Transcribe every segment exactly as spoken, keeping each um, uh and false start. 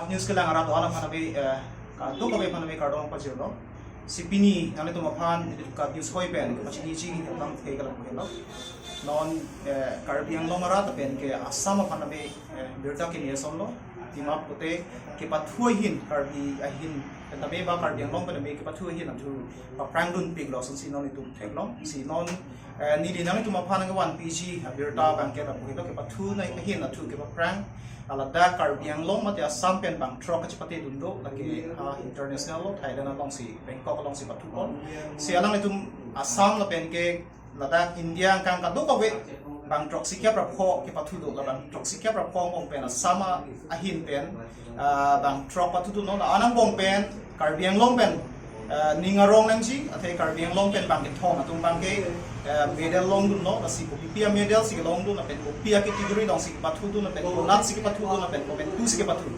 News kelang arat do-an aphan abe, eh, kadokave aphan abe kardom pajirlo. Si pini nanglitum aphan nelitum Kat News hoi pen kachiniji alam ke kelang helo. Non, eh, Karbi Anglong arat pen ke Assam aphan abe, eh, birta kini asonlo. Timap pute kepathu ahin, Karbi ahin pen abe ba Karbi Anglong pen abe kepathu ahin athu paprang dunpiklo ason si non itum theklong. Si non, eh, neli nanglitum aphan nangkevan piji abirta abang ke lapu helo, kepathu ahin athu kepaphrang. Ladak Karbi Anglong mate Assam pen bangthrok kachepate dun do, lake, ah, international lo, Thailand alongsi, Bangkok alongsi pathu pon. Si alanglitum Assam lapen ke ladak India angkang kadokave bangthroksi kep ra pho kepathu do, la bangthroksi kep ra pho angbong pen Assam ahin pen, ah, bangthrok pathu dunlo, la anang angbong pen Karbi Anglong pen, ah, ning arong nangji, athe Karbi Anglong pen bang kethom atum abang ke, ah, medal longdunlo, lasi kopipi amedal si kelongdun, lapen kopi acategory alongsi kepathu dun, lapen konat si kepathu dun, lapen komantu si kepathu.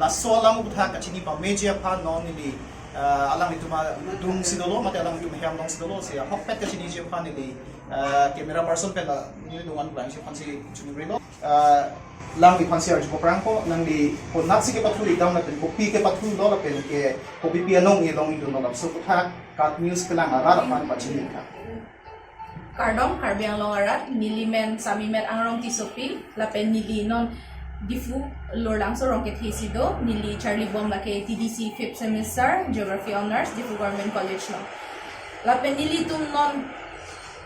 Laso alam aputhak kachini pameji aphan non neli, ah, alanglitum adung si dolo, mate alanglitum ahem alongsi dolo, si ahokpet kachiniji aphan neli, ah, camera person pen la neli dungan pulang si aphan si chungrilo. Ah, alangliphan si arju paprang ko, nangli konat si kepathu-ik dam lapen kopi kepathulo lapen ke kopipi anong-e longdunlo, laso aputhak Kat News kelang arat aphan pachini ka. Kardom Karbi Anglong arat, neli men Samimet Angrong Tissopi, lapen neli non Diphu Lorlangso rong kethe si do, neli charlibom lake T D C fifth semester, Geography Honours, Diphu Government College along. Lapen nelitum non,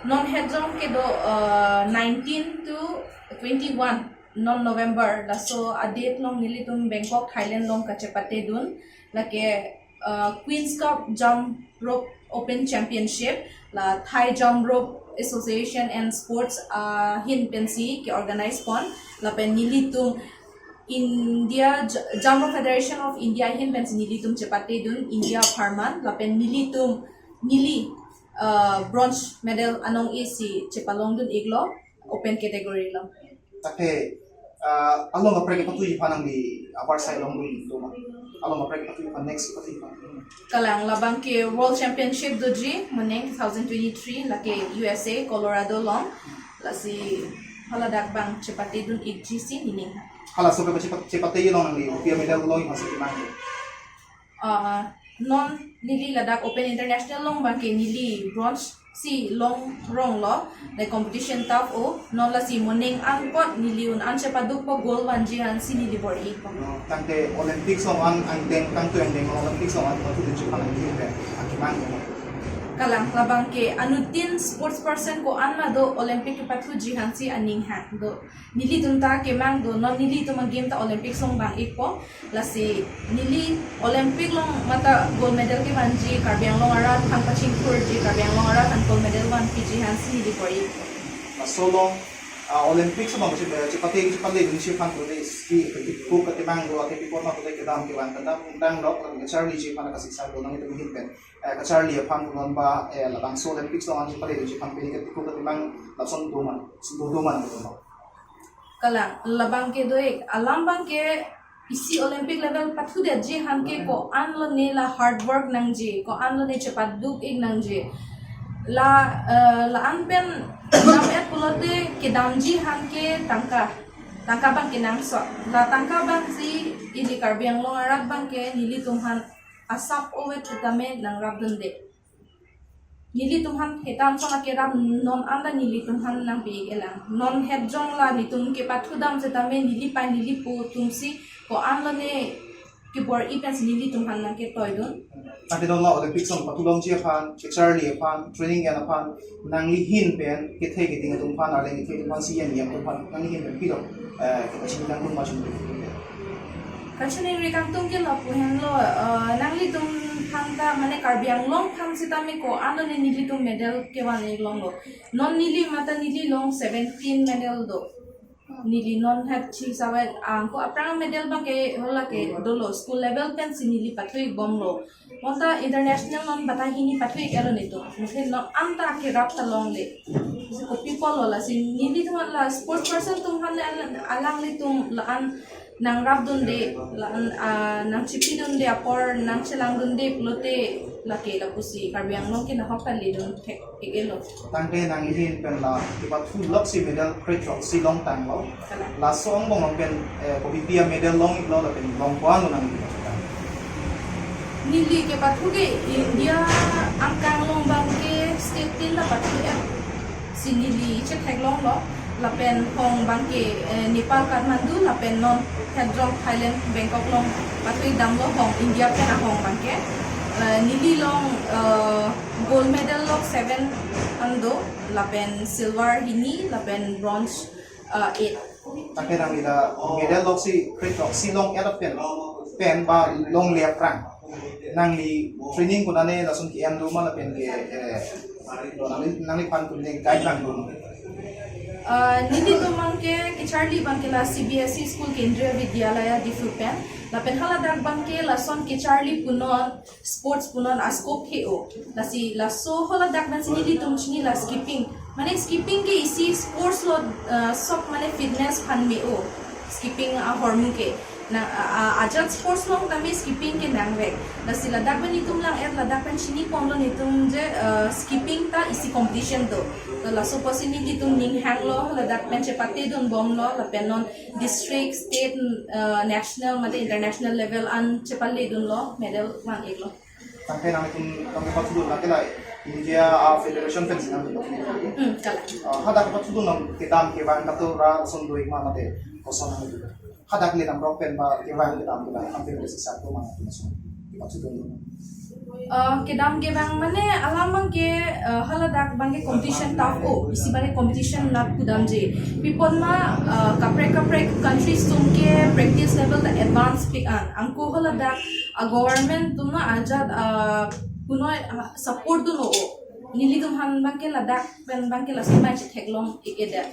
non hetjong kedo, eh, nineteen to twenty-one non November, laso a-date along nelitum Bangkok, Thailand along kachepate dun, lake, uh, Queen's Cup Jump Rope Open Championship, la Thai Jump Rope Association and Sports, uh, ahin pensi ke-organize pon, lapen nelitum India J-, Jump Rope Federation of India ahin pensi nelitum chepate dun India apharman, lapen nelitum neli, uh, bronze medal anong-e si chepalongdun-iklo open category along. Athe, ah, along kaprek kepathuji aphan nangli abar sai longdun do ma? Along kaprek kepathuji aphan, next kepathuji aphan. Kalang, labang ke World Championship doji, moning two thousand twenty-three, lake U S A, Colorado along. Lasi haladak abang chepate dun-ikji si neli ning ha. Halaso ke chepa-, chepate along nangli kopi amedal long-ik ma si kemang? Ah, non neli ladak Open International along abang ke neli bronze si long ronglo, the competition tough o, non lasi moning angkot neli un-an chepadukpo, gold vanji aphan si neli bor-ikpo. Tangte Olympics along an angdeng, tangte angdeng Olympics along an pathu dunji aphan nangli pen akemang. Kalang, labang ke anuttin sports person ko-an ma do Olympic kepathuji aphan si aning ha do. Nelitum ta kemang do, non nelitum a-game ta Olympics along vang-ikpo. Lasi neli Olympic along mate gold medal kevanji, Karbi Anglong arat aphan pachingthurji, Karbi Anglong arat aphan gold medal vanpiji aphan si neli bor-ikpo. Laso along, ah, Olympics along che-, chepate, chepate dunji aphan pule ski, ski ko katimang do, athe pi apot ma pule kedam kevang kedam dang dok, kacharliji aphan kasisa do nangtum ahin pen. Eh, kacharli aphan punon ba, eh, labangso Olympics along an chepate dunji aphan pini ke pi ko katimang lapuson do ma, do do ma, do ma. Kalang, labang ke do-ik, alam abang ke isi Olympic level pathudetji aphan ke ko-an lone la hard work nangji, ko-an lone chepaduk-ik nangji. La, eh, la-an pen dam-et pulote kedamji aphan ke tangka, tangka abang ke nangso. La tangka abang si ili Karbi Anglong arat abang ke nelitum aphan asap ovet tame nangrapdunde. Nelitum aphan hetan sona kerap non anta nelitum aphan nangpi-ik-elang. Non hetjong la netum kepathudam setame neli pai neli po atumsi ko-an lone kebor-i pensi nelitum aphan nangketoidun. Ante non la Olympics along pathulongji aphan, kacharli aphan, training yan aphan, nangli ahin pen kethe keding atum aphan, arleng kethe atum aphan, si yan yan atum aphan, nangli ahin pen pilo, eh, kepachini nangdun ma chun. Kachiningri kangtung ke lapu henlo, eh, nanglitum aphan ta, mane Karbi Anglong aphan setame ko-an lone nelitum medal kevan-ik longlo. Non neli mate neli along seventeen medal do. Neli non het chi savet angko aphrang medal abang ke hala ke dolo, school level pensi neli pathu-ik bomlo. Bonta international non batai hini pathu-ik-etlo netum. Mungkin non anta kerap ta longle. Si kopi apotlo, lasi nelitum aphan la sports person atum aphan alang, alanglitum la-an nangrapdunde, la, ah, nangchipidunde apor nangchelangdunde pulote lake lapusi Karbi Anglong ke nahok kali dun thek ik-elo. Tangte nang ahin pen la kepathu loksi medal kre-throksi longtanglo. Kalang. Laso angbong pen, eh, kopi pi a-medal long-iklo lapen long ko-an lo nangli kepathu tang? Neli kepathu ke India angkang along abangke state tin la pathu-et si neli chetheklonglo. Lapen hong abangke, eh, Nepal Kathmandu lapen non Hetrong Thailand Bangkok along pathu-ik damlo hong India pen ahong abangke. Eh, neli along, eh, gold medal lok seven an do, lapen silver hini, lapen bronze, eh, eight. Tangte nangli la medal loksi kre-throksi long-et pen, pen ba longle aphrang nangli training konane lason ke-en do ma lapen ke, eh, nangli, nangliphan konane guide nang do ma? Ah, nelitum abangke kecharli abangke la C B S E school, Kendriya Vidyalaya Diphu pen. Lapen haladak abangke lason kecharli punon, sports punon a-scope he-o. Lasi laso haladak pensi nelitum chini la skipping. Mane skipping ke isi sports lo, ah, sok mane fitness aphan me-o. Skipping ahormu ke. Na, a, a, ajat sports along tame skipping ke nangvek. Lasi ladak pen nelitum lang-et, ladak pen chiniponlo nelitum je, ah, skipping ta isi competition do. To laso apotsi nelitum ning hanglo, ladak pen chepatedunbomlo, lapen non district, state, ah, national, mate international level an chepaledunlo, medal vang-iklo. Tangte nanglitum tangte pathudun lake la India a-federation pensi nangtum pathudun. Hmm, kalang. Ah, hadak pathudun nang kedam kevang katora ason do-ik ma mate koson nangtum? Hadak le damrok pen ba kevang kedam kevang nangtum pensi sar do ma nangtum ason pathudun? Ah, kedam kevang mane alam abangke, ah, haladak abangke competition tough o, isi bare competition nat pudamji. Pi apot ma, ah, kaprek kaprek countries atum ke practice level ta advance pik an. Anke haladak, ah, government atum na ajat, ah, punoi, ah, support dun-o. Nelitum aphan abangke ladak pen abangke lason abang chetheklong-ik-edet.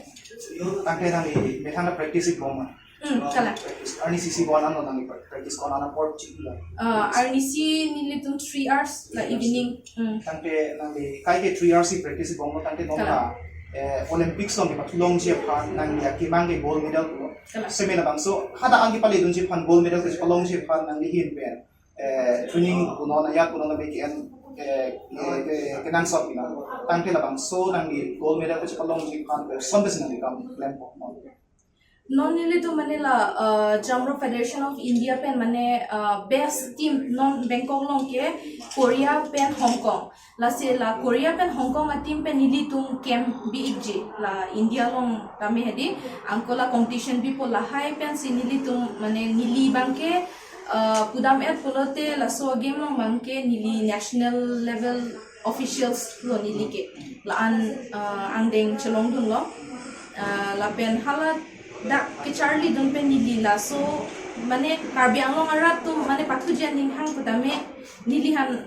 Tangte nangli methang practice-ikbom ma? Hmm, kalang. Practice arni isi isi ko-an lo nangli pra-, practice ko-an apor chiklo? Ah, arnisi nelitum three hours la evening. Hmm. Tangte nangli kaike three hours si practice-ikbomlo tangte non la, kalang, eh, Olympics along kepathulongji aphan nangli akemang ke gold medal pulo. Kalang. Seme labangso hadak an kepaledunji aphan, gold medal kepalongji aphan nangli ahin pen, eh, training punon, ajat punon, nangli ke-en, eh, ke, ke, kenangsot pina? Tangte labangso nangli gold medal kepalongji aphan koson pensi nangli kam klem poknon? Non nelitum mane la, uh, Jump Rope Federation of India pen mane, uh, best team non Bangkok along ke Korea pen Hong Kong. Lasi la Korea pen Hong Kong a-team pen nelitum camp bi-ikji la India along tame hedi, anke la competition bipo, lahai pensi nelitum mane neli abangke, uh, pudam-et pulote laso game along abangke neli national level officials lo neli ke. La-an, uh, angdeng chelongdunlo. Uh, lapen haladak kecharlidun pen neli laso mane Karbi Anglong arat atum mane pathuji aning hang putame neli aphan,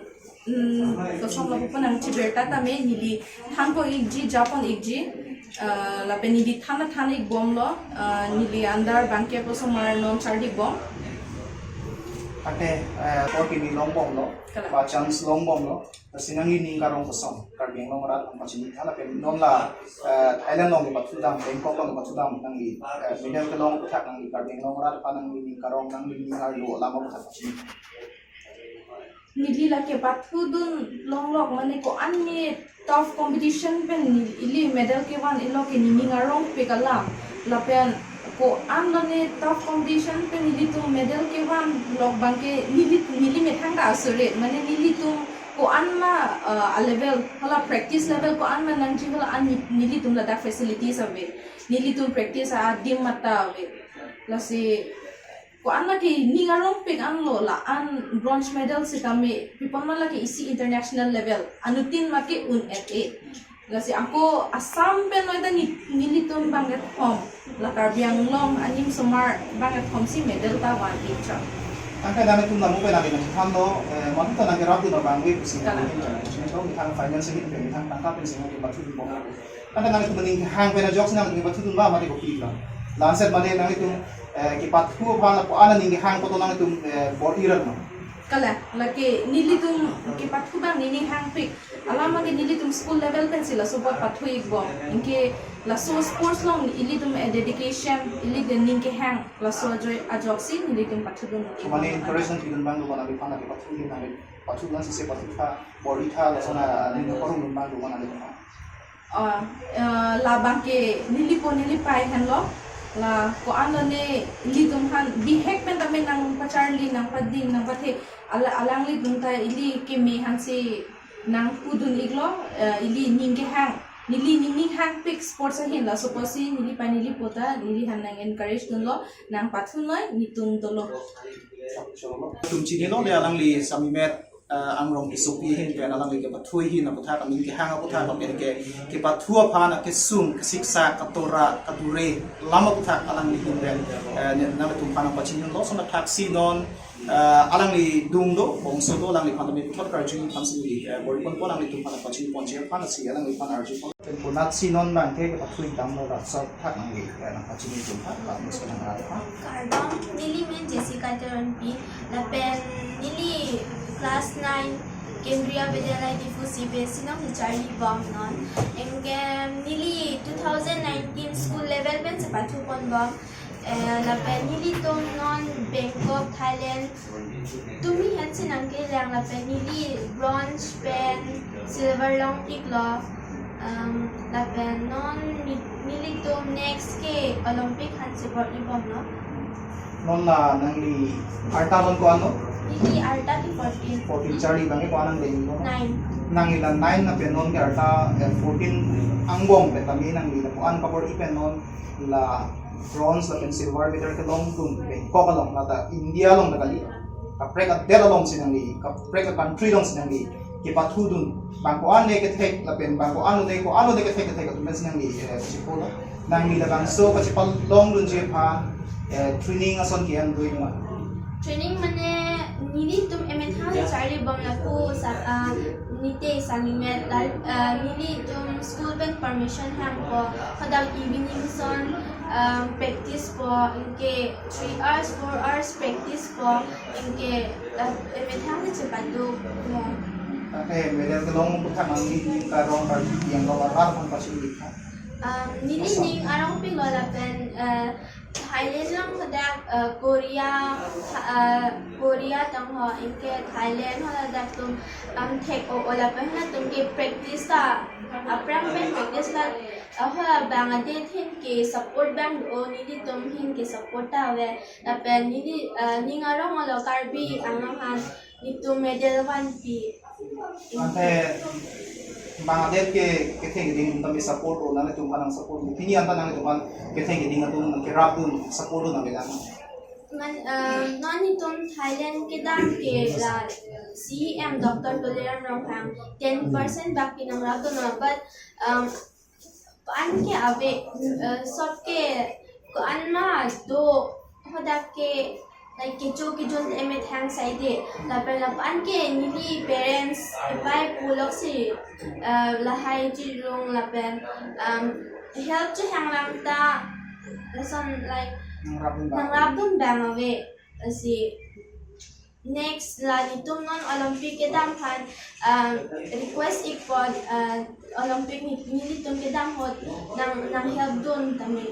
mm, koson lapu pon nangchebirta tame neli thanpon-ikji, japon-ikji. Uh, lapen neli than than-ikbomlo, uh, neli andar abangke kosomar non charlibom. Tangte, eh, apor kimi longbomlo, kalang, ba chance longbomlo. Lasi nangli ning karong koson Karbi Anglong arat aphan pachini, halapen non la, eh, Thailand along kepathudam, Bangkok along kepathudam, nangli, eh, medal kelong aputhak nangli Karbi Anglong arat aphan nangli ning karong, nangli ning arlo alam aputhak pachini? Neli lake pathudun longlok mane ko-an ne tough competition pen ili medal kevan-iklo ke nening arongpik alam. Lapen ko-an lo ne tough competition pen nelitum medal kevanlok abangke neli, neli methang ta asurit. Mane nelitum ko-an ma, uh, a-level, hala practice level ko-an ma nangji hala an ne-, nelitum ladak facilities ave. Nelitum practice adim mata ave. Lasi ko-an lake ning arongpik anlo, la-an bronze medal sitame pi apot ma lake isi international level anuttin mate un-et-e. Lasi ako Assam pen noi ta ne-, nelitum bangkethom, la Karbi Anglong anim osomar bangkethom si medal ta van-ikchot. Tangte nanglitum lamu pen nangli nangthanlo, eh, madu ta nangkerapdun abang we pusi. Kalang. Nangli nangthan finance ahin pen, nangthan tangka pensi nangli pathudunbom. Tangte nanglitum aning kehang pen ajoksi nangli pathudun ba mate kopi ba? La-anset mane nanglitum, eh, kepathu aphan lapu-an aning kehang pu to nanglitum, eh, bor-iran ma? Kalang, lake nelitum kepathu abang nening hangpik. Alam abangke nelitum school level pensi laso apot pathu-ikbom. Anke laso sports along ilitum, eh, dedication, ilitum ning kehang, laso ajoine ajoksi nelitum pathudun. Mane encourage nangpidun abang do, mane abang ke pathu, nangpathu lang sisi pathu tha, bor-i tha, lason aning parongdun abang do, mane abang. Ah, eh, labangke nelipo nelipei henlo, la ko-an lone ilitum aphan bihek pen tame nangpacharli, nangpading, nangpathe, ala, alanglitum ta ili keme aphansi nangpudun-iklo, eh, ili ning kehang, neli ning, ning hangpik sports ahin, laso apotsi nelipei nelipo ta neliphan nang-encourage dunlo, nangpathunoi, netum dolo. Itum chinilo le alangli samimet, eh, Angrong Tissopi ahin pen alangli kepathu ahin aputhak, aning kehang aputhak, lapen ke kepathu aphan akesung, kesiksak, katora, kadure, alam aputhak alangli ahin pen, eh, ne, nangtumphan nangpachinilo. Lason athaksi non, eh, alangli adung do, bongso do, alangliphan tame puthot karju aphansi, eh, bor-iponpo, alanglitum aphan nangpachiniponji aphansi alangliphan arjupon. Pen konatsi non abangke kepathu-ik damlo, laso aputhak nangli, eh, nangpachini atum aphan, la mus kenang rat aphan. Kardom, neli men Jessica Teronpi, lapen neli class nine Kendriya Vidyalaya Diphu C B S E alongsi charlibomnon. Anke neli two thousand nineteen school level pensi pathuponbom. Eh, lapen nelitum non Bangkok, Thailand, tumi aphansi nangkelang, lapen neli bronze pen silver long-iklo. Um, lapen non ne-, nelitum next ke Olympic aphansi bor-ibomlo. Non la nangli arta non ko-anlo? Neli arta ke fourteen. Fourteen, charli abangke ko-an nangdenglo? Nine. Nangli la nine lapen non ke arta, eh, fourteen angbong pen tame nangli la ko-an kabor-i pen non la bronze lapen silver medal kelongdun Bangkok along, lata India along ta kali, kaprek adet alongsi nangli, kaprek a-country alongsi nangli kepathudun. Bang ko-an le kethek lapen bang ko-an le, ko-an le kethek kethek atum pensi nangli, eh, chipolo. Nangli labangso kachipalongdunji aphan, eh, training ason ke-en do ma? Training mane nelitum emethang charlibom lapu sa, ah, nite samimet la, ah, nelitum school pen permission hangpo, hadak evening ason, ah, practice po, anke three hours, four hours practice po, anke, ah, emethang si chepaduk mo. Anke medal kelong aputhak nangli ning karong karju pi, anke arat aphan pachini-ik tha? Um, neli ning arongpiklo lapen, eh, Thailand along hadak, eh, Korea, Tha-, eh, Korea tangho, anke Thailand ho ladak atum, um, thek-o-o lapen halatum ke practice ta, aphrang pen practice ta, eh, ho Bangladesh ahin ke support abang do, nelitum ahin ke support ta ave, lapen neli, eh, ning arong-olo Karbi Anglong aphan netum medal vanpi. Anke Bangladesh ke ketheng keding atum tame support-o, nangtum aphan nang support-o. Pini anta nangtum aphan ketheng keding atum nangkerapdun, support-o nangkelang? Man, eh, non netum Thailand kedam ke la C E M Doctor Tuliram Ronghang ten percent bak ke nangrapdunlo, but, um, anke ave, eh, sot ke ko-an ma do, hadak ke, like, kecho kejun emethang saide, lapen lapu-an ke neli parents epei puloksi, eh, lahai chirung lapen, um, help chehanglang ta, lason, like, nangrapdun abang, nangrapdun abang ave, lasi. Next la netum non Olympic kedam aphan, ah, request-ikpo, ah, Olympic ne-, nelitum kedam ahut nang, nang help dun tame.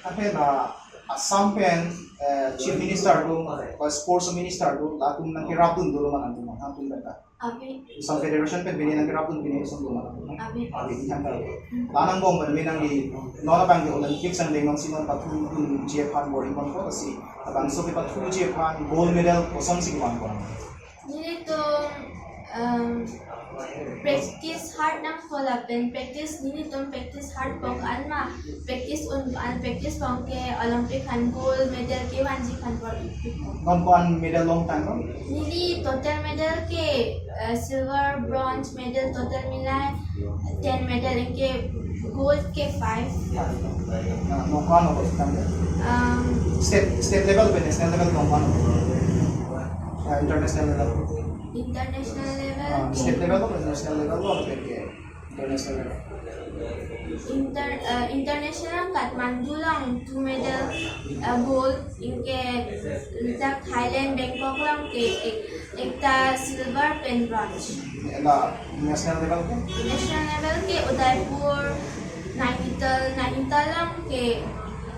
Anke la Assam pen, eh, Chief Minister do, ba Sports Minister do, latum nangkerapdun dolo ma nangtum, nangtum pen ta? Ave. Assam Federation pen pine nangkerapdun, pine ason dolo ma nangtum? Ave. Ave, di thangta. La angbong pen nangli non abang ke Olympics angdeng alongsi non pathudunji aphan bor-iponpo, lasi labangso kepathuji aphan gold medal kosonsi kevanpo? Nelitum, um, practice hard nangpo lapen practice, nelitum practice hard po, ko-an ma practice un, ko-an practice po, anke Olympic aphan gold medal kevanji aphan bor-iponpo. Non ko-an medal longtanglo? Neli total medal ke, uh, silver, bronze medal total milai ten medal, anke gold ke five. Na, non ko-an lo ko-an? Um, state, state level pen national level, non ko-an lo? Ah, international level. International level. Ah, ke state level pen national level lo, pen ke? Inter, uh, international Kathmandu along two medal, uh, gold, anke dak Thailand Bangkok along ke ek, ekta silver pen bronze. La national level ke? National level ke Udaipur, Nainital, Nainital along ke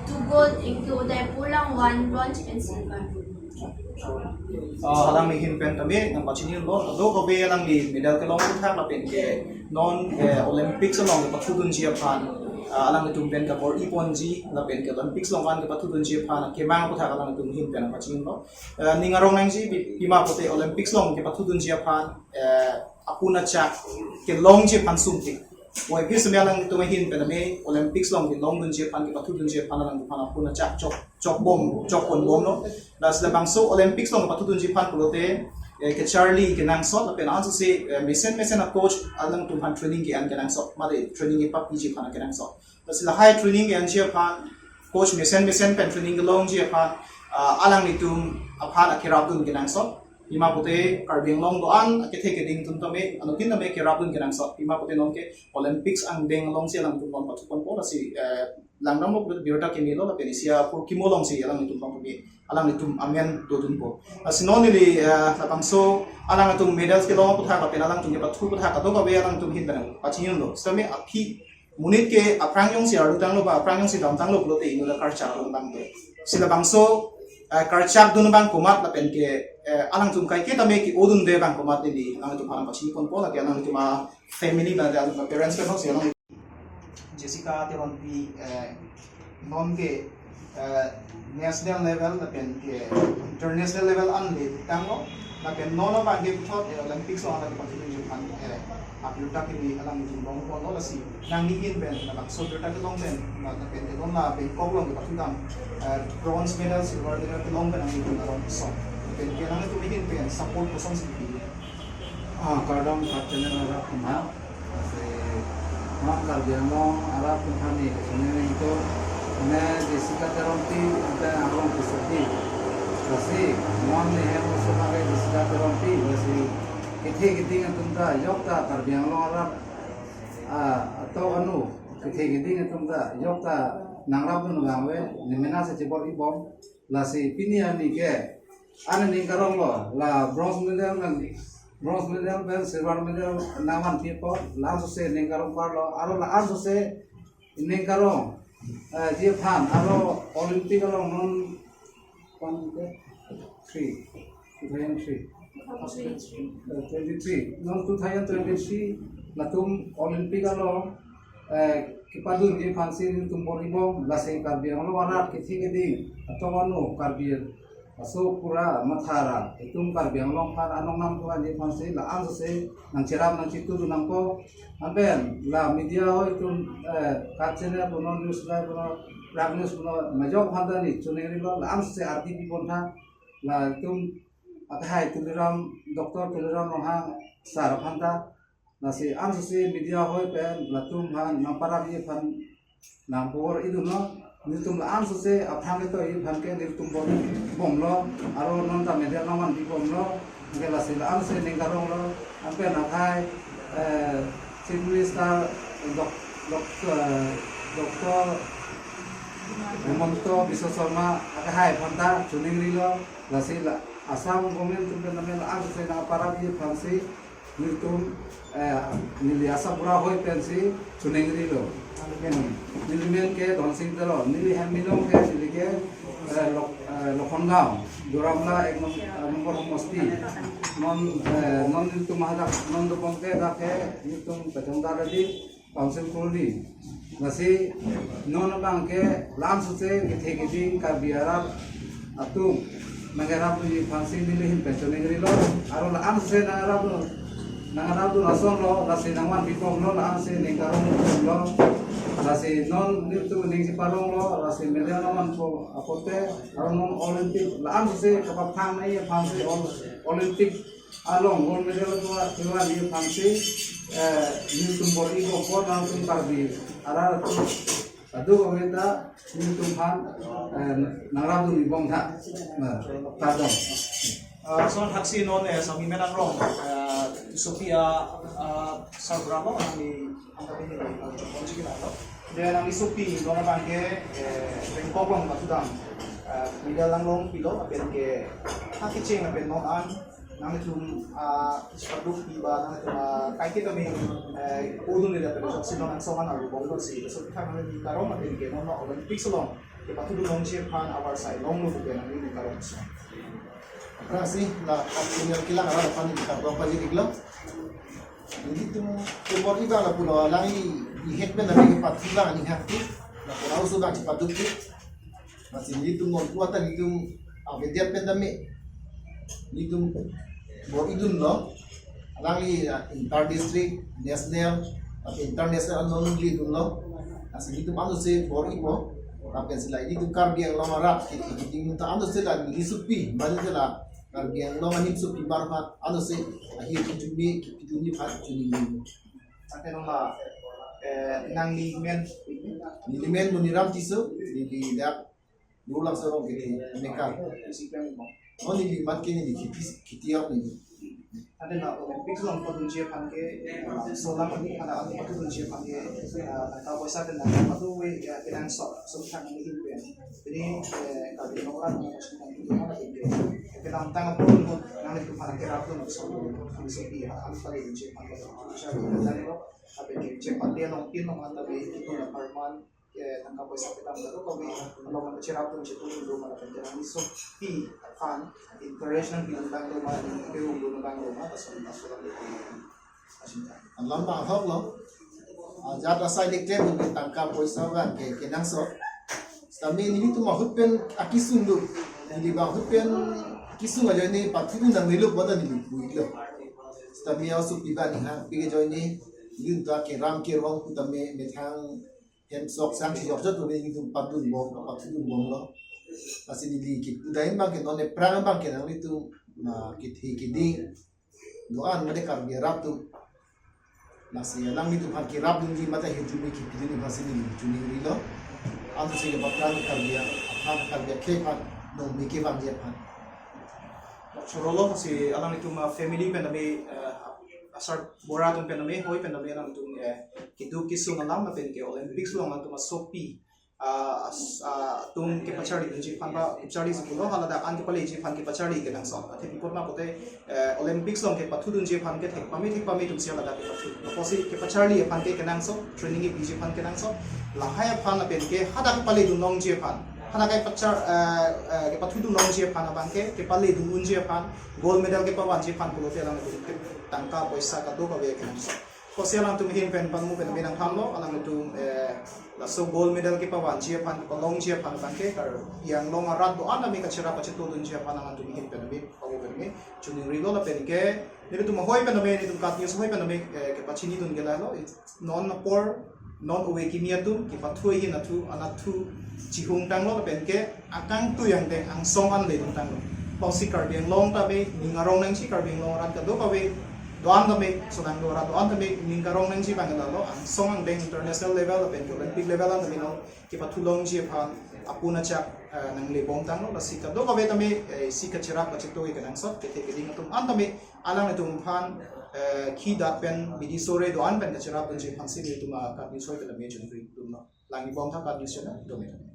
two gold, anke Udaipur along one bronze pen silver. Ah, alangli ahin pen tame nangpachini lo, kadokave alangli medal kelong aphuthak lapen ke non, eh, Olympics along kepathudunji aphan, ah, alanglitum pen kabor-iponji lapen ke Olympics along an kepathudunji aphan kemang aphuthak alanglitum ahin pen nangpachini lo. Eh, ning arong nangji pi-, pima pute Olympics along kepathudunji aphan, eh, apun achak kelongji aphan sungti. Oi, pi seme alanglitum ahin pen tame Olympics along kelongdunji aphan, kepathudunji aphan alanglitum aphan apun achak chok, chokbom, chokponbomlo. Lasi labangso Olympics along kepathudunji aphan pulote, eh, kacharli kenangsot, lapen ansose, eh, mesen mesen a-coach alangtum aphan training ke-en kenangsot, mate training kepapiji aphan kenangsot. Lasi lahai training ke-enji aphan, coach mesen mesen pen training kelongji aphan, ah, alanglitum aphan akerapdun kenangsot. Pima pute Karbi Anglong do-an kethe keding atum tame, anuttin tame kerapdun kenangsot. Pima pute non ke Olympics angdeng alongsi alangtum non pathuponpo, lasi, eh, langdamlo pute birta kemelo lapen isi apor kimo alongsi alanglitum pangpumi, alanglitum amen dodunpo. Lasi non neli, eh, labangso alanglitum medals kelong aphuthak lapen alangtum kepathu aphuthak kadokave alangtum ahin pen nangpachini lo. Sitame aphi monit ke aphrang jongsi arlutanglo ba aphrang jongsi damtanglo pulote inut ta karchakdun abang do. Lasi labangso, eh, karchakdun abang komat lapen ke, eh, alangtum kaike tame ke-odunde abang komat neli alangtum aphan pachiniponpo, lake alangtum a-family ba alangtum a-parents pen hosi alang Jessica Teronpi, eh, non ke, eh, national level lapen ke international level an le tanglo, lapen non abang ke puthot, eh, Olympics along an kepathudunji aphan, eh, apirta kimi alanglitum longponlo, lasi nangli ahin pen labangso birta kelong pen, lapen ke non la Bangkok along kepathudam, eh, bronze medal, silver medal kelong pen nanglitum arong son, lapen ke nanglitum ahin pen support kosonsi pi? Ah, kardom, kardom, channel arat atum aphan. Lasi, non Karbi Anglong arat atum aphan neli kachiningri ito, ne Jessica Teronpi, ante arong kisati. Lasi, non ne hem osomar ke Jessica Teronpi, lasi, kethe keding atum ta, jokta Karbi Anglong arat, ah, atok anu, kethe keding atum ta, jokta nangrapdun abang ave, ne mena si chebor-ibom, lasi, pini arni ke, ani ning karonglo, la bronze medal nang, bronze medal pen silver medal nangvanpi apot, la ansose ning karong parlo, aro la ansose ning karong, eh, ji aphan, aro Olympic along non, one, three, two thousand three, eh, twenty-three, non two thousand twenty-three, latum Olympic along, eh, kepadunji aphansi nelitum bor-ibom, lasi Karbi Anglong arat kethe keding, atok anu Karbi aso pura mathara, itum Karbi Anglong aphan anong nam tuan ji aphansi, la ansose nangcherap nangchitudun nangpo, lapen la media ahoi atum, eh, kat channel punon, news live punon, prag news punon, majok aphan ta neli chiningrilo, la ansose ardi pipon tha, latum akehai Tuliram, Doctor Tuliram Ronghang sir aphan ta, lasi ansose media ahoi pen latum aphan nangparapji aphan nangpabor-idunlo, nelitum la ansose aphan keto-i aphan ke nelitum bor-ibomlo, aro non ta medal nangvanpibomlo, anke lasi la ansose ning karonglo, anke akehai, eh, Chief Minister Doc-, Doc-, eh, Doctor Himanta Biswa Sarma akehai aphan ta chiningrilo, lasi la Assam government atum pen tame la ansose nangparapji aphansi, nelitum, eh, neli Asapura ahoi pensi chiningrilo. Neli men ke Dhonsing Teron, neli hem milong ke neli ke, eh, Lok-, eh, Lokhongaon, Duar Amla ek nom-, eh, nombor homosti. Non, eh, non nelitum hadak, non dobom ke dak ke nelitum Pachongda Ready Council Colony. Lasi non abang ke la ansose kethe keding Karbi arat atum nangkerapdunji aphansi neli ahin pen chiningrilo. Aro la ansose nangrapdun, nangrapdun asonlo, lasi nangvanpibomlo, la ansose ning karonglo. Lasi non nelitum ning cheparonglo, lasi medal nangvanpo apot te, aro non Olympic, la ansose kapaphang nangji aphansi Ol-, Olympic along gold medal kevan, kevanji aphansi, eh, nelitum bor-ibompo, nangtum Karbi arat atum kadokave ta nelitum aphan, eh, nangrapdun-ibom tha. Eh, kardom. Ah, lason thaksi non, eh, Sami Menang Rong, eh, Sopi a, a, sarbura lo, nangli angka bini ni, a, jokon chiki lo. Then nangli sopi lo abang ke, eh, Bangkok along pathu dam, eh, medal nanglong pilo, lapen ke, ha kecheng lapen non an, nanglitum, a, chepadu pi ba, nanglitum, a, kaike tame, eh, udun le lapen joksi non angsong an arubom lo si, sopi thang nangli karong lapen ke non Olympics along kepathudun longji aphan avarsai longlo pu ke nangli karong si. Aphrangsi la senior kelang arat aphan neli kardom pajir-iklo. Nelitum kebor-i abang lapulo, alangli ihet pen nangli pathu abang ani hak ti, lapu ausu abang chepadu ti. Lasi nelitum non kuat nelitum avedet pen tame nelitum bor-idunlo. Alangli, ah, inter district, national, lapen international anong neli dunlo. Lasi nelitum anose bor-ipo. Lapen si la nelitum Karbi Anglong arat kiti kiti nelitum anose la neli sopi, mane la Karbi Anglong anim sopi marphat anose ahirjume kipidunji aphan choningri. Ante non la, eh, nangli men? Neli men Moniram Tisso, neli dak Nurlang Sorong kiti mekar. Isi peng mo. Oh, neli mat ke neli kheti, kheti ap neli. Ante la Olympics along pathudunji aphan ke, eh, solang ani aphan, ani pathudunji aphan ke, eh, tangka poisa pen tangka pathu we, eh, kenangsot, so thang nangli hin pen. Pini, eh, Karbi Anglong arat nangli pasin tang itu mana ke. Kedamtang apor mo, nanglitum aphan kerapdun, so, kami sopi, ah, kami pathudunji aphan ke, so, bisa kita tadi lo, tapi ke, chepate along pin along anta be, itu la parman, eh, tangka poisa kedam kadokave along nangcherapdun chetongdun do mala pen ke nangli sopi aphan encourage nangpidun abang do ma, nangkerungdun abang do ma, lason lason lang do ma. Asin ta. Alam abang ahok lo. Ah, jat asai dek pen tangka poisa abang ke kenangsot. Sitame nelitum ahut pen akesung do. Neli abang ahut pen kesung ajoine pathudun nangnelo bonta neli pu-iklo. Sitame asopi abang ni ha, pi ke ajoine nelitum ta keram kerong pu tame methang hem sok sang si jokjok tame nelitum padunbom, pathudunbomlo. Lasi neli kipudai abang ke non ephrang abang ke nanglitum, na, kethe kedi do-an mane Karbi arat atum. Lasi alanglitum aphan kerapdunji mate ahirjume kipidunji aphan si neli choningrilo. Ansi ke bapran Karbi aphan, Karbi akhei aphan, nong meke bangji aphan. Chorolo si alanglitum, ah, family pen tame, eh, asarbura atum pen tame, hoi pen tame alanglitum, eh, keduk kesung alam lapen ke Olympics along alanglitum asopi, ah, as-, ah, atum kepacharlidunji aphan ba, kepacharli si pulo, haladak an kepaleji aphan kepacharli kenangsot. Athe pi apot ma pulote, eh, Olympics along kepathudunji aphan ke thek pame, thek pame atum si haladak kepathu. Apotsi kepacharli aphan ke kenangsot, training kepiji aphan kenangsot. Lahai aphan lapen ke hadak kepaledun longji aphan, hadak kepachar, eh, eh, kepathudun longji aphan abang ke, kepaledun unji aphan, gold medal kepavanji aphan pulote alanglitum tangka poisa kadokave kenangsot. Kosi alangtum ahin pen pangmu pen menang thanlo, alangtum, eh, laso gold medal kepavanji aphan, kepalongji aphan abang ke, Karbi Anglong arat do-an tame kacherap kachetodunji aphan alangtum ahin pen tame, pangmu pen tame choningrilo lapen ke, nelitum ahoi pen tame, nelitum KAT News ahoi pen tame, eh, kepachinidun ke lahelo, non apor, non ove kimi atum, kepathu ahin athu, anathu chihung tanglo lapen ke, akangtui angdeng angsong an ledun tanglo. Kosi Karbi Anglong tame ning arong nangji, Karbi Anglong arat kadokave do-an tame, sonang do arat do-an tame ning karong nangji abang ke lalo, angsong angdeng international level lapen ke Olympic level an tame non kepathulongji aphan apun achak, eh, nanglebom tanglo, lasi kadokave tame, eh, isi kacherap kacheto kenangsot, kethe keding atum an tame, alanglitum aphan, eh, khi dat pen bidi sore do-an pen kacherapdunji aphan si nelitum a-KAT News ahoi pen tame choningridunlo. Langbom tha KAT News channel, dome.